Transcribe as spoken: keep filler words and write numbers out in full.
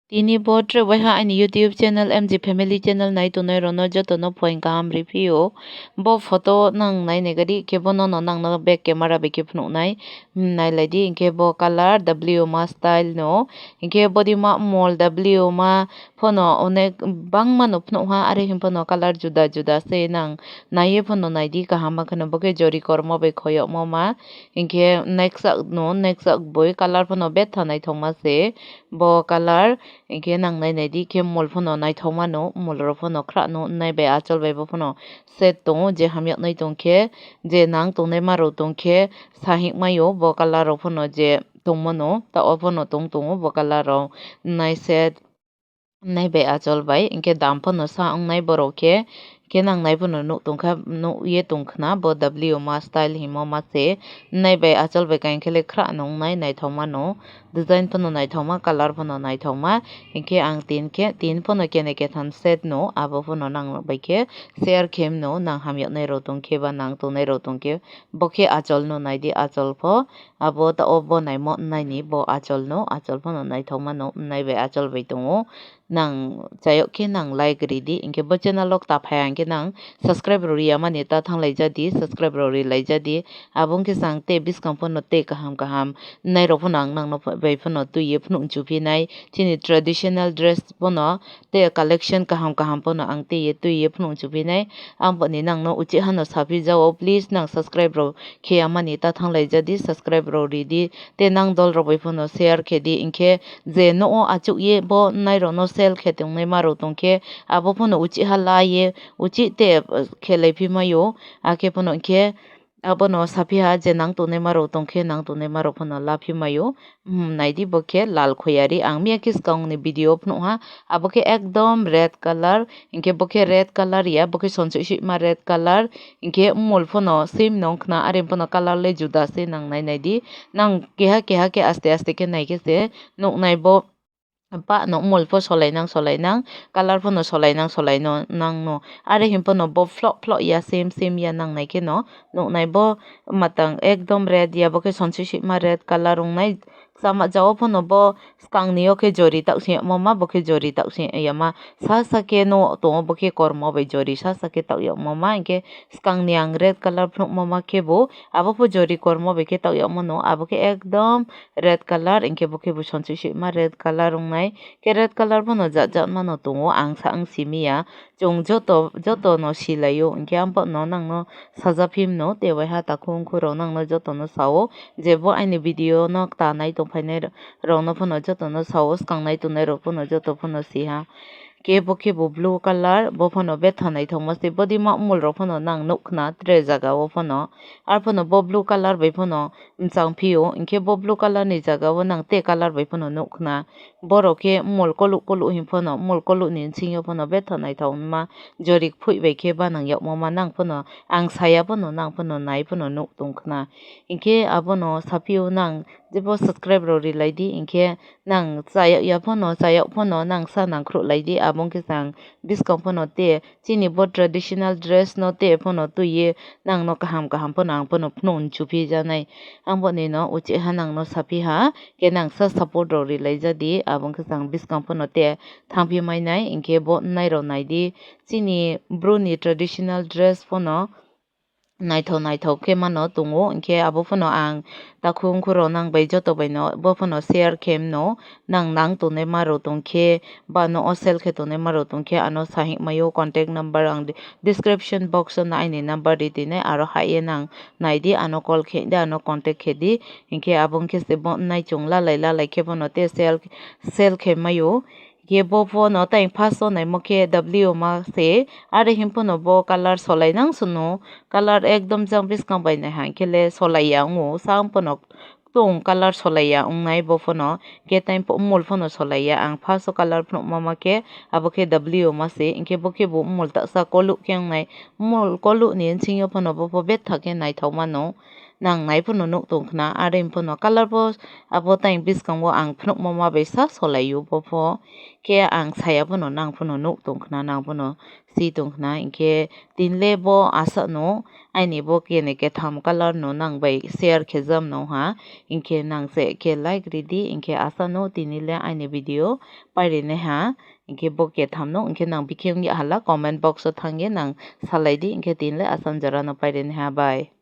Tini bo tre waiha aini YouTube channel M G Family channel nai tongnai rokno jotono phoing kaham riphiyo. Bo photo nang nai nai gari khe bono no nangno back camera bai khe phunuknai. Hmm, nai lai di, hinkhe bo colour W ma style no. Hinkhe body ma mol W ma phono onek bangma no phunukha, are hin phono colour juda juda se nang naiye phono nai di kaham ma kheno, bo khe jori kormo bai khoyokmo ma. Hinkhe neksak no, neksak boi colour phono betha naithokma se. Bo colour hinkhe nang nai nai di khe mol phono naithok mano, mol rok phono khra no nai bai achol bai bo phono set tongo, je hamyaknai tong khe, je nang tongnai ma rok tong khe sahik maio bo colour rok phono je tong mano, ta o phono tong tongo bo colour rok nai set. Nai bai achol bai, hinkhe dam phano sa wngnai borok khe, khe nang nai phano nuk tongkha, nuk ye tongkhna bo W ma style himo ma se. Nai bai achol bai kain khe le khra no wngnai, naithok mano, design phano naithokma, colour phano naithokma. Hinkhe ang tin khe, tin phano kene ketham set no, abo phano nang bai khe share khe mano, nang hamyaknai rok tong khe ba nang tongnai rok tong khe, bo khe achol no nai di, achol pho. Abo ta o bo naimo naini bo achol no, achol phano naithok mano, nai bai achol bai tongo. Nang chayok khe nang like ri di, hinkhe bo channel o ta phai hinkhe nang subscribe rok riya mani ta thang lai ja di, subscribe rok ri lai ja di. Abo wngkhe chwng tei bwskang phano tei kaham kaham nai rok phano ang nang no bai phano twi ye phunuk chuphi nai. Chini traditional dress phano tei collection kaham kaham phano ang tei ye twi ye phunuk chuphi nai. Ang boni nang no uchi hano saphi jao, please nang subscribe rok khe amani ta thang lai ja di, subscribe rok ri di, tei nang dol rok bai phano share khe di, hinkhe je no o achuk ye bo nai rok no sell khe tongnai ma rok tong khe abo phano uchi ha la ye uchi te, eh, khe lai phi maio, akhe phano hinkhe abono saphi ha je nang tongnai ma rok tong khe nang tongnai ma rok phano la phi maio. Hmm, nai di bo khe lal khoyari. Ang miya khe swkang ni video phunuk ha. Abo khe ekdom red colour. Hinkhe bo khe red colour ya. Bo khe sonsi sima red colour. Hinkhe mol phano same no wngkhna. Are phano colour le juda se nang nai nai di. Nang keha keha khe aste aste khe nai khe se nuk nai bo. Pa no mol pho solai nang solai nang. Colour phano solai nang solai no nang no. Are hin phano bo phlok phlok ya same same ya nang nai khe no nuk nai bo. Matang ekdom red ya. Bo khe sonsi sima red colour wng nai. Sama jao phano bo swkang ni o khe jori tak se yamo ma, bo khe jori tak se yama. Sa sa khe no tongo bo khe kormo bai jori sa sa khe tak yamo ma, hinkhe swkang ni ang red colour phunukmo ma khe bo abo pho jori kormo bai khe tak yamo no, abo khe ekdom red colour, hinkhe bo khe bo sonsi sima red colour wng nai. Khe red colour phano jat jat mano tongo, ang sa ang simi ya. Chwng joto, joto no silaio, hinkhe ang phano nang no sajaphi mano, tei waiha takhuk ongkhorok nang no joto no sao, je bo aini video no ta nai tongphainai rok no phano joto no sao, swkang nai tongnai rok phano joto phano siha. Khe bo khe bo blue colour, bo phano betha naithokma se, body ma mol rok phano nang nuk khna tre jaga o phano, ar phano bo blue colour bai phano mchang phio, hinkhe bo blue colour ni jaga o nang tei colour bai phano nuk khna. Borok khe mol koluk koluk hin phano, mol koluk ni bisingo phano betha naithok ma jorik phui bai khe banang yokmo ma nang phano, ang saya phano nang phano nai phano nuk tong khna. Hinkhe abono saphio nang jebo subscribe rok ri lai di, hinkhe nang chayok ya phano, chayok phano nang sa nang khruh lai di, abo wngkhe chwng bwskang phano te chini bo traditional dress no te phano twi ye nang no kaham kaham phano ang phano phunuk chuphi janai. Ang boni no uchi ha nang no saphi ha. Khe nang sa support rok ri lai ja di, abo wngkhe chwng bwskang phano te thang phi mai nai, hinkhe bo nai rok nai di. Chini bru ni traditional dress phano naithok naithok khe mano tongo, hinkhe abo phano ang takhuk ongkhorok nang bai joto bai no bo phano share khe mano, nang nang tongnai ma rok tong khe ba no o sell khe tongnai ma rok tong khe ano sahik maio contact number ang description box o no aini number ri twi nai, aro hai ye nang nai di, ano call khe di, ano contact khe di. Hinkhe abo wngkhe se bo nai chwng lalai lalai khe bono te sell, sell khe maio. Hinkhe bo phano tai first o naimo khe W ma se, are hin phano bo colour solai nang sunu, colour ekdom jang bwskang bai nai hai khe le solai ya wngo, sa phano tong colour solai ya wngnai bo phano, khe tai mol phano solai ya. Ang first o colour phano ma ma khe abo khe W ma se, hinkhe bo khe bo mol taksa koluk khe wngnai, mol koluk ni bisingo phano bo pho betha khe naithok mano. nang nai phano nuk tong khna, are phano color bo abo tei bwskango ang phunukma ma bai sa solai o bo pho. Khe ang saya phano nang phano nuk tong khna, nang phano si tong khna, hinkhe tinle bo asano aini bo kene ketham color no nang bai share khe jam no ha, hinkhe nang se khe like ridi, hinkhe asano tinile aini video pairine ha, hinkhe bo ketham no, hinkhe nang bikhe wngya hala comment box o thangye nang salai di, hinkhe tinile asan jora no pairine ha, bye.